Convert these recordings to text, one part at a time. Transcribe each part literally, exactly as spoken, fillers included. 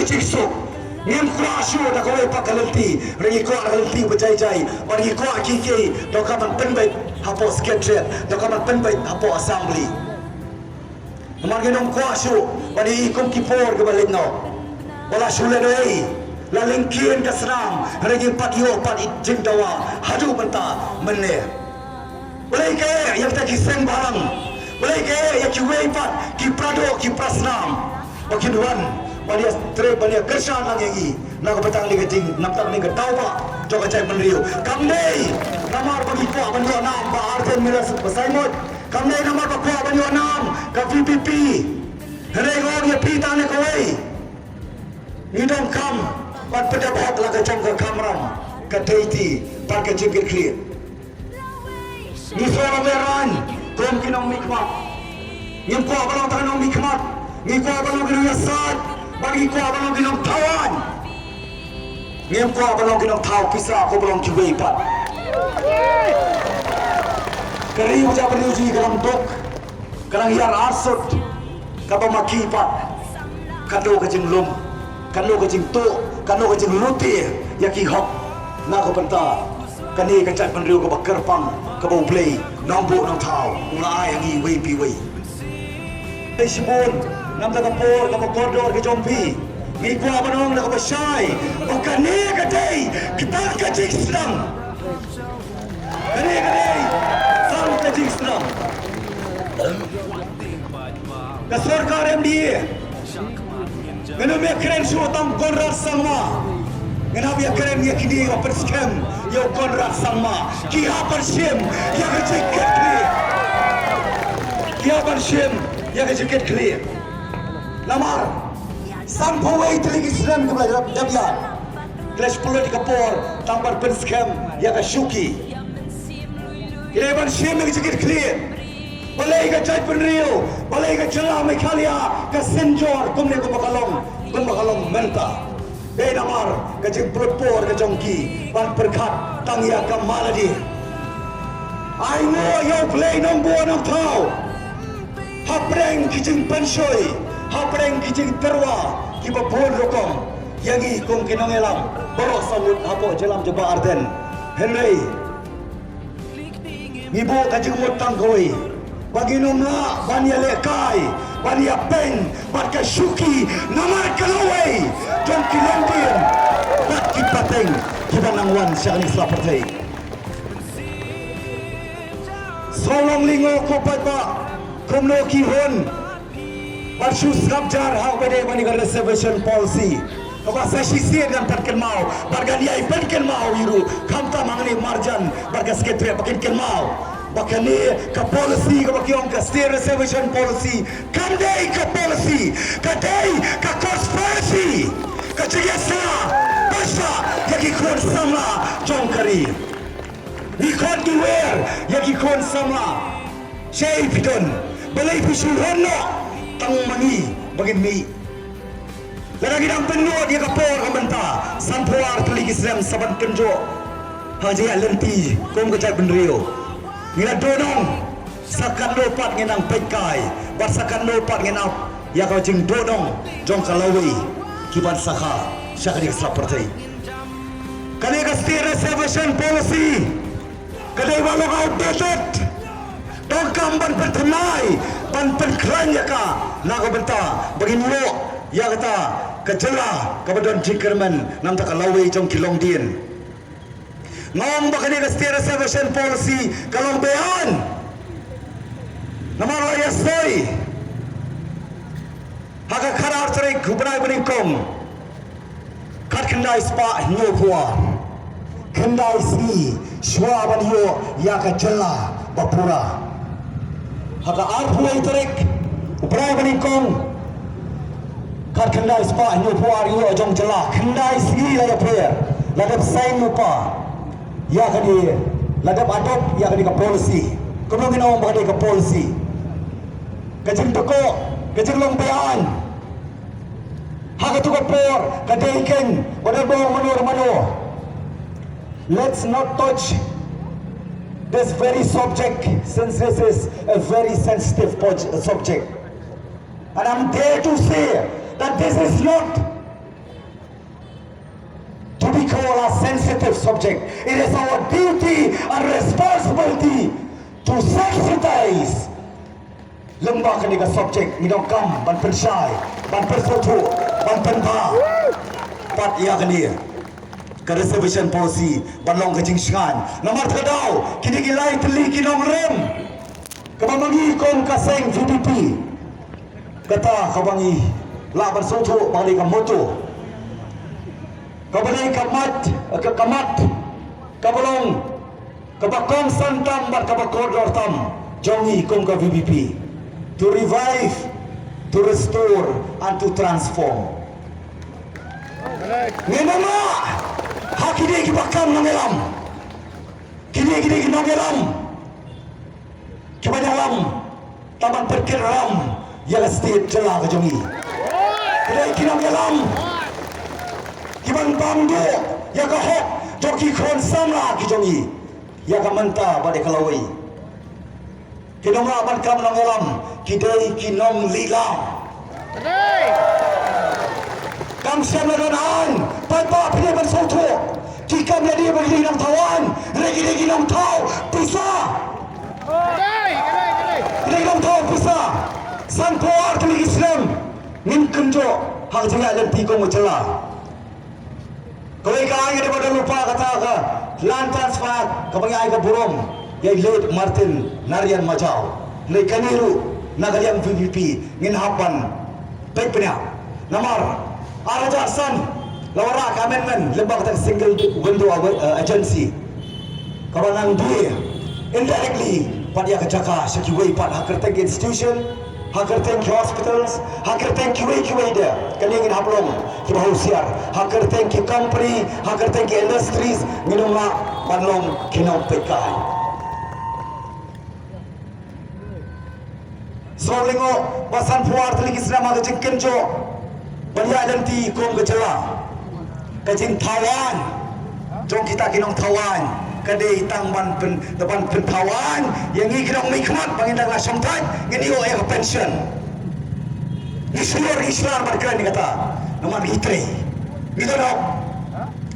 Jingsuk. Ngim kwah shuh da kawei pat ka lynti, hynrei ngi kwah da ka lynti ba jai jai, bad ngi kwah kiei kiei donkam ban pynbeit hapoh Secretariat, donkam ban pynbeit hapoh Assembly. Namar ngim kwah shuh ban ïohi kum ki por kiba leit noh, ba la shu lehnohei, la lyngkien ka snam, hynrei ngim pat ïoh pat i jingdawa haduh mynta mynne. Balei ka eh ïa kita ki seng balang? Balei ka eh ïa kiwei pat ki paradoh ki parasnam ba kin wan ban ïa trei, ban ïa kyrshan lang ïa ngi na ka bynta kane ka jing, na ka bynta kane ka daw ba jong ka jaitbynriew? Kam dei namar ba ngi kwah ban ïoh nam, Bah Ardent Miller Basaiawmoit. Kam dei namar ba kwah ban ïoh nam ka VPP. Hynrei nga ong ïa phi tang ne kawei, ngi donkam ban pyndep hok la ka jong ka kamram, ka deiti bad ka jingkitkhlieh. Ngi sngewlyngngoh kum ki nongmihkhmat. Ngim kwah ban long tang ki nongmihkhmat. Ngi kwah ban long ki nongïasaid. Bad ngi kwah ban long ki nongthaw aiñ. Ngim kwah ban long ki nongthaw pisa kum ba long kiwei pat. Ka ri u jaitbynriew jong ngi ka long duk, ka nang ïar arsut, kaba ma ki pat. Katno ka jinglum, katno ka jingtuh, katno ka jinglute ïa ki hok na ka bynta kane ka jaitbynriew kaba kyrpang, kaba U Blei Nongbuh Nongthaw u la ai ha ngi iwei pa iwei. Te shibun, namar ka por kaba kordor ka jong phi, ngi kwah ban ong da kaba shai ba kane ka dei kita ka jingsdang. Kane ka dei tang ka jingsdang. Ka sorkar MDA, ngan ym ïakren shuh tang Conrad Sangma. Ngan hap ïakren ïa kine ba pynskhem ïa u Conrad Sangma. Ki hap ban shim ïa ka jingkitkhlieh. Ki hap ban shim ïa ka jingkitkhlieh. Namar sanphew wei tylli ki snem kiba la dep ïaid, ki la shu pynlut ïa ka por tang ban pynskhem ïa ka shuki. Ki dei ban shim ïa ka jingkitkhlieh. Balei ka jaitbynriew, balei ka jylla Meghalaya ka synjor kumne kumba ka long, kumba ka long mynta? Dei namar ka jingpynlut por ka jong ki ban pyrkhat tang ïa ka mala de. Ai nguh ïa U Blei Nongbuh Nongthaw. Hapdeng ki jingpynshoi, hapdeng ki jingtyrwa kiba bun rukom, ïa ngi kum ki nongïalam baroh sawdong hapoh jylla jong Bah Ardent. Hynrei ngi buh ka jingmut tang kawei, ba ngin ym lah ban ïalehkai, ban ïapeiñ bad ka shuki namar ka lawei jong ki longdien bad ki pateng kiba nang wan sha kane ka sla pyrthei. Sawlong lyngngoh ko paidbah, kumno ki hun ban shu sngap jar ha kaba ïadei bad ka reservation policy. Kaba sa shisien ngan pynkynmaw bad ngan ïai pynkynmaw ïa ruh, khamtam hangne marjan bad ka Secretariat ba kin kynmaw ba kane ka policy kaba ki ong ka State Reservation Policy kam dei ka policy, ka dei ka conspiracy, ka jingïasaid pyrshah ïa ki khun samla jong ka ri. Ngi khot ngi wer ïa ki khun samla. Shaei phi don? Balei phi shu wan noh tang ma ngi ba ngin mih? Lada ngi dang pynlut ïa ka por ka mynta, sanphew ar tylli ki snem sa ban kynjoh ha ka jingïaid lynti kum ka jaitbynriew. Ngi la duh nong, sa katno pat ngin nang peit kai bad sa katno pat ngin ap ïa ka jingduh nong jong ka lawei ki ban sa kha sha kane ka sla pyrthei. Kane ka State Reservation Policy ka dei ba long outdated. Donkam ban pynthymmai, ban pynkhlaiñ ïa ka na ka bynta ba ngin ïoh ïa kata ka jylla kaba don jingkyrmen na ka bynta ka lawei jong ki longdien. Nga ong ba kane ka State Reservation Policy ka long beaiñ. Namar la ïasoi ha ka khatar tarik u bnai ba nyngkong, khatkhyndai spah hynñiewphew ar, khyndai sngi shuwa ban ïoh ïa ka jylla ba pura. Ha ka arphew wei tarik u bnai ba nyngkong, khatkhyndai spah hynñiewphew ar ïoh jong jylla, khyndai sngi la ïapher, la dep sign lypa ïa kane, la dep adopt ïa kane ka policy. Kumno ngin ong ba ka dei ka policy? Ka jingtyrkhong, ka jinglong beaiñ ha katu ka por ka dei keiñ ba dei ba mano mano. Let's not touch this very subject, since this is a very sensitive poj- subject. And I'm there to say that this is not All are sensitive subject. It is our duty and responsibility to sensitize. Lem bad kane ka subject ngi donkam ban pynshai, ban pynsngewthuh, ban pynbha pat ïa kane ka reservation policy ban long ka jingshngaiñ. Namar kata ka daw kine ki lai tylli ki nongrim kaba ma ngi kum ka seng VPP, kata kaba ngi lah ban sngewthuh ba dei ka motto, kaba dei ka mat, ka, ka mat kaba long kaba kongsan tam bad kaba kordor tam jong ngi kum ka VPP: to revive, to restore and to transform. Ngim ong ha kine kiba kam nongïalam, kine, kine ki nongïalam kiba ïalam tang ban pynkit ram ïa ka state jylla ka jong ngi. Ki dei ki nongïalam kiban bam duh ïa ka hok jong ki khun samla ki jong ngi ïa ka mynta bad ïa ka lawei. Ki nongïalam ban kam nongïalam ki dei ki nongleh lam. Kam shym la don aiñ, paidbah, phi dei ban sngewthuh. Ki kam ïa dei ba ki dei ki nongthaw aiñ, hynrei ki dei ki nongthaw pisa. Ki dei ki nongthaw pisa. Sanphew ar tylli ki snem ngin kynjoh ha ka jingïaid lynti kum ka jylla. Kawei ka aiñ ka dei ba don lypa, kata ka land transfer kaba ngi ai ka burom ïa i late Martin Narayan Majaw. Hynrei kane ruh na ka liang VPP ngin hap ban peit bniah. Namar ar hajar san la wanrah ka amendment lyngba kata ka single window, uh, agency, kaba nang die indirectly pat ïa ka jaka sha kiwei pat ha kyrteng ki institution, ha kyrteng ki hospitals, ha kyrteng kiwei kiwei de. Kane ngin hap long kiba husiar. Ha kyrteng ki company, ha kyrteng ki industries, ngin ym lah ban long ki nongpeitkai. Sngewlyngngoh ba sanphew ar tylli ki snem ha ka jingkynjoh ban ïaid lynti kum ka jylla, ka jingthaw aiñ jong kita ki nongthaw aiñ ka dei tang ban pyn, ban pynthaw aiñ ïa ngi ki nongmihkhmat ba ngin dang la shongthait, ngin ïoh ïa ka pension. Ngi shlur ngi shlur ban kren ïa kata namar ngi trei. Ngi dohnud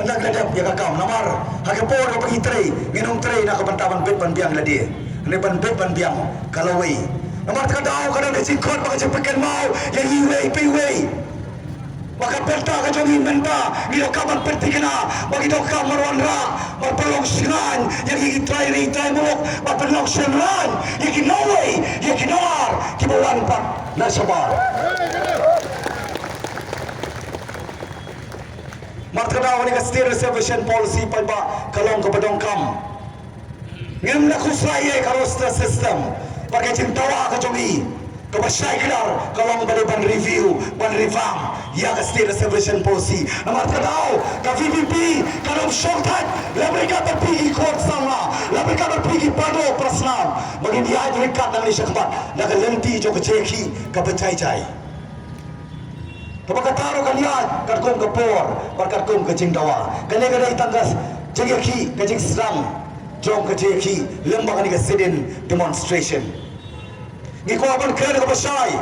ynda ngi la dep ïa ka kam, namar ha ka por kaba ngi trei ngin ym trei na ka bynta ban bit ban biang lade, hynrei ban bit ban biang ka lawei. Namar kata ka daw ka don ka jingkhot bad ka jingpynkynmaw ïa ngi iwei pa iwei ba ka bynta ka jong ngi mynta ngi donkam ban pynthikna, ba ngi donkam ban wanrah ban pynlong shngaiñ ïa ngi ki trai ri trai muluk, ban pynlong shynrang ïa ki nongwei, ïa ki nongar kiba wan pat na shabar. Namar kata ka daw kane ka State Reservation Policy paidbah ka long kaba donkam. Ngim da khuslai ïa ka roster system bad ka jingdawa ka jong ngi kaba shai kdar ka long ba dei ban review, ban revamp ïa ka State Reservation Policy. Namar kata ka daw ka VPP kan ym shongthait lada phi ki khun samla, lada phi ki para doh para snam ba ngin ïaid ryngkat nangne shakhmat na ka lynti jong ka jingïakhih kaba jai jai. Kaba kata ruh kan ïaid katkum ka por bad katkum ka jingdawa. Kane ka dei tang ka jingïakhih, ka jingsdang jong ka jingïakhih lyngba kane ka sit-in demonstration. Ngi kwah ban kren kaba shai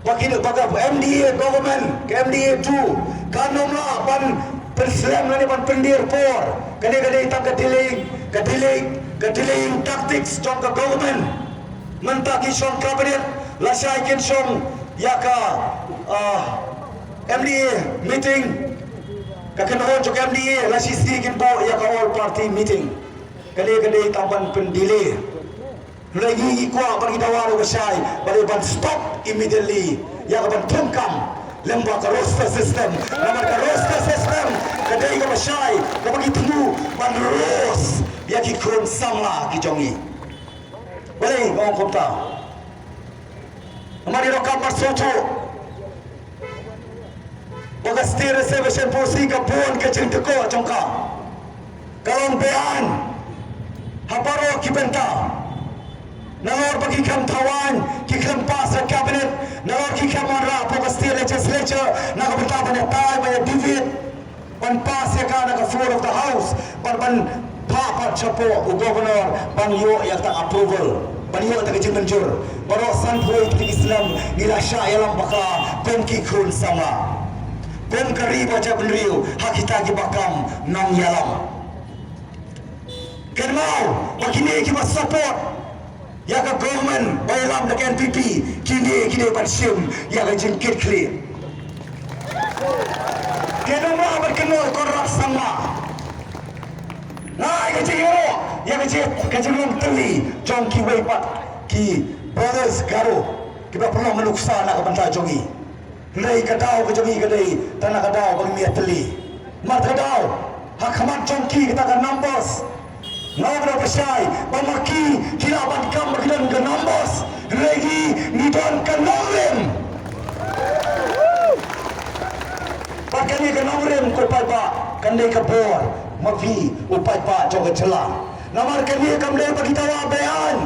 ba ki, ba ka MDA government, ka MDA two kan ym lah ban pynslem lane ban pyndir por. Kane ka dei tang ka delaying, ka delay, ka delaying tactics jong ka government. Mynta ki shong cabinet, lashai kin shong ïa ka, ah, MDA meeting. Ka kynhun jong ka MDA la shisngi kin buh ïa ka all party meeting. Kane ka dei tang ban pyndelay. Hynrei ngi, ngi kwah bad ngi dawa ruh ba shai ba dei ban stop immediately ïa ka ban thungkam lyngba ka roster system. Namar ka roster system ka dei kaba shai kaba ki thmu ban roast ïa ki khun samla ki jong ngi. Balei nga ong kumta? Namar ngi donkam ban sngewthuh ba ka State Reservation Policy ka bun ka jingtyrkhong jong ka. Ka long beaiñ ha baroh ki bynta. Nalor ba ki khlem thaw aiñ, ki khlem pass ha cabinet, nalor ki khlem wanrah hapoh ka State Legislature na ka bynta ban ïatai, ban ïa deviate ban pass ïa ka na ka floor of the house, ban, ban phah pat shapoh u governor ban ïoh ïa ka approval, ban ïoh ïa ka jingmynjur. Baroh sanphew tylli ki snem ngi la shah ïalam bakla kum ki khun samla. kum ka ri bad ka jaitbynriew ha kita kiba kam nongïalam. Kynmaw ba kine kiba support ïa ka government ba ïalam da ka N P P, kine ki dei ban shim ïa ka jingkitkhlieh. Kynmaw ba kynmaw Conrad Sangma. Nga ai ka jingïaroh ïa ka jing, ka jinglong tylli jong kiwei pat ki brothers Garo kiba pynlong nuksa na ka bynta jong ngi. Hynrei ka daw ka jong ngi ka dei tang na ka daw ba ngim ïatylli. Namar ka daw ha khmat jong ki kata ka numbers. Nga ong da u Bashai ba ma ki ki lah ban kam ba ki don ka numbers, hynrei ngi ngi don ka nongrim. Bad kane ka nongrim ko paidbah kan dei ka bor ma phi u paidbah jong ka jylla. Namar kane kam dei ba ki dawa be-aiñ,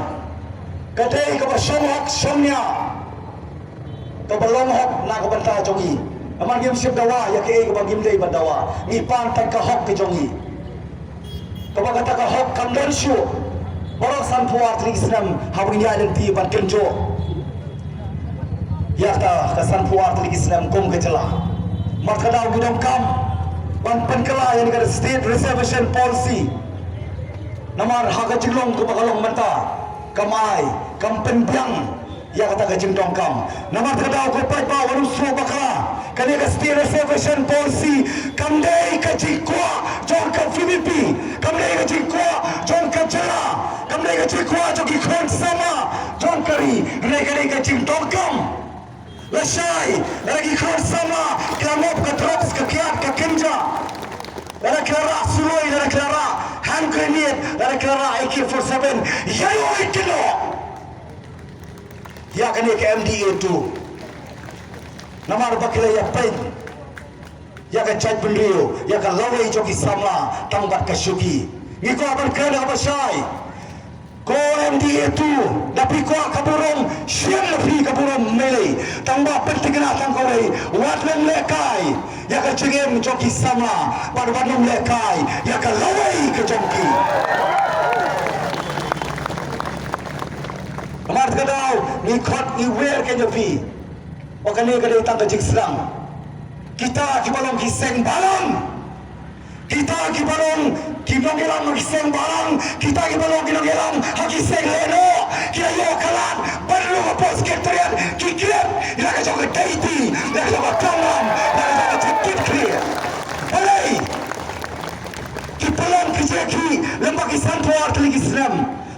ka dei kaba shong hok shong ñiah. Kaba long hok na ka bynta jong ngi. Namar ngim shym dawa ïa kaei kaba ngim dei ban dawa. Ngi pan tang ka hok ka jong ngi. Kaba kata ka hok kam don shuh baroh sanphew ar tylli ki snem haba ngin ïaid lynti ban kynjoh ïa kata ka sanphew ar tylli ki snem kum ka jylla. Namar ka daw ngi donkam ban pynkylla ïa kane ka State Reservation Policy. Namar ha ka jinglong kaba ka long mynta kam ai, kam pynbiang ïa kata ka jingdonkam. Namar kata ka daw ko paidbah wat nym sngewbakla. Kane ka State Reservation Policy kam dei ka jingkwah jong ka V P P, kam dei ka jingkwah jong ka jylla, kam dei ka jingkwah jong ki khun samla jong ka ri, hynrei ka dei ka jingdonkam. Lashai lada ki khun samla ki la ngop ka drugs, ka kiad, ka kynja, lada ki la rah suloi, lada ki la rah hand grenade, lada ki la rah A K forty-seven, ïa u ïa kino ïa kane ka M D A two. Namar ba ki la ïa peit ïa ka jaitbynriew, ïa ka lawei jong ki samla tang bad ka shuki. Ngi kwah ban kren ha kaba shai. Ko M D A two, da phi kwah ka burom, shim na phi ka burom, mele. Tang ba pynthikna tang kawei, wat nym lehkai ïa ka jingim jong ki samla bad wat nym lehkai ïa ka lawei ka jong ki. Namar kata ka daw ngi khot ngi wer ka jong phi. Ba kane ka dei tang ka jingsdang. Kita kiba long ki seng balang, kita kiba long ki nongïalam ha ki seng balang, kita kiba long ki nongïalam ha ki seng lehnoh, ki la ïoh ka lad ban rung hapoh Secretariat, ki klet ïa la ka jong ka deiti, ïa la ka jong ka tonglam, ïa la ka jong ka jingkitkhlieh. Balei ki pynlong ki jingkitkhlieh lem bad ki sanphew ar tylli ki snem,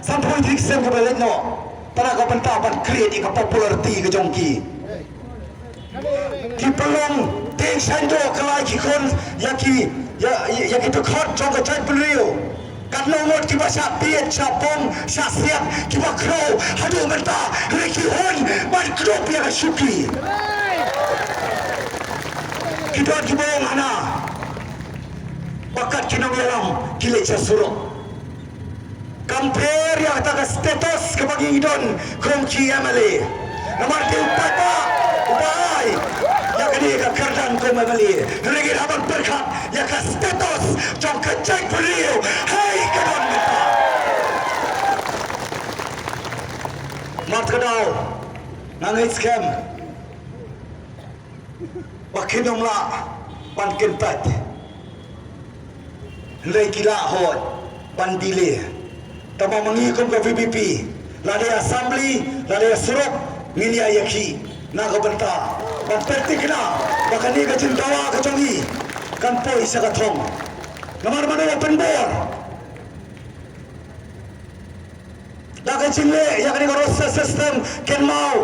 sanphew tylli ki snem kiba leit noh? Tang na ka bynta ban create ïa ka popularity ka jong ki. Ki pynlong tieng shaiñdoh ka la ki khun ïa ki, ïa, ïa, ïa ki dkhot jong ka jaitbynriew. Katno ngut kiba shah tied, shah pom, shah siat, kiba khrew haduh mynta, hynrei ki hun ban kdup ïa ka shuki. Ki don kiba ong hana ba kat ki nongïalam ki leit sha surok. Kam pher ïa kata ka status kaba ngi don kum ki M L A. Namar ki u paidbah uba ai ïa kane ka kyrdan kum M L A. Hynrei ngi hap ban pyrkhat ïa ka status jong ka jaitbynriew. Hei ka don mynta. Namar kata ka daw nga ngeit skhem ba kin ym lah ban kyntait. Hynrei ki lah hoi ban delay. Tangba ma ngi kum ka V P P, lada ïa assembly, lada ïa surok, ngin ïa ïakhih na ka bynta ban pynthikna ba kane ka jingdawa ka jong ngi kan poi sha ka thong. Namar mano ba pynbor da ka jingleh ïa kane ka roster system, kynmaw,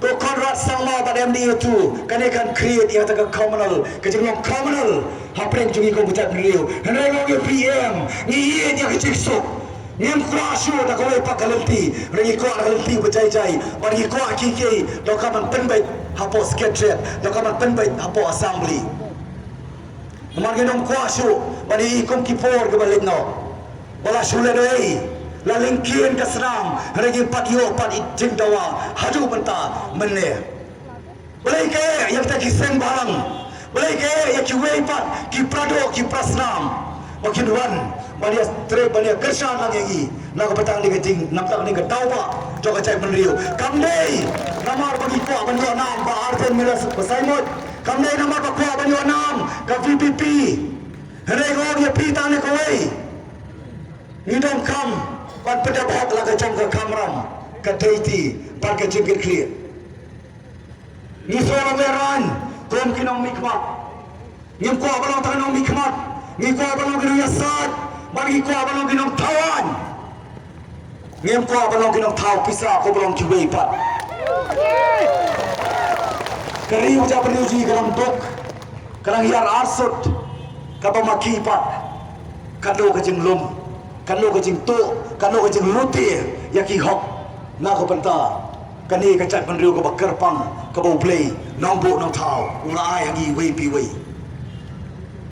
ko Conrad Sangma bad M D A two, kane kan create ïa kata ka communal, ka jinglong communal hapdeng jong ngi kum ka jaitbynriew. Hynrei nga ong ïa phi em, ngi ïeit ïa ka jingsuk. Ngim kwah shuh da kawei pat ka lynti, hynrei ngi kwah da ka lynti ba jai jai. Bad ngi kwah kiei kiei donkam ban pynbeit hapoh Secretariat, donkam ban pynbeit hapoh Assembly. Namar ngin ym kwah shuh ban ïohi kum ki por kiba leit noh ba la shu lehnohei, la lyngkien ka snam, hynrei ngim pat ïoh pat i jingdawa haduh mynta mynne. Balei ka eh ïa kita ki seng balang? Balei ka eh ïa kiwei pat ki paradoh ki parasnam ba kin wan ban ïa trei, ban ïa kyrshan lang ïa ngi na ka bynta kane ka jing, na ka bynta kane ka daw ba jong ka jaitbynriew? Kam dei namar ba ngi kwah ban ïoh nam ba Ardent Miller Basaiawmoit Kam dei namar ba kwah ban ïoh nam ka V P P. Hynrei ka ong ïa phi tang ne kawei. Ngi donkam ban pyndep hok la ka jong ka kamram, ka deiti bad ka jingkitkhlieh. Ngi sngewlong ïa ran kum ki nongmihkhmat. Ngim kwah ban long tang nongmihkhmat. Ngi kwah ban long ki nongïasaid bad ngi kwah ban long ki nongthaw aiñ. Ngim kwah ban long ki nongthaw pisa ko ba long kiwei pat. Ka ri u japanese ka dang duk, ka dang ïar arsut, kaba ma ki pat. Katno ka jinglum, katno ka jingtuh, katno ka jinglute ïa ki hok na ka bynta kane ka jaitbynriew kaba kyrpang, kaba U Blei Nongbuh Nongthaw u la ai ha ngi iwei pa iwei.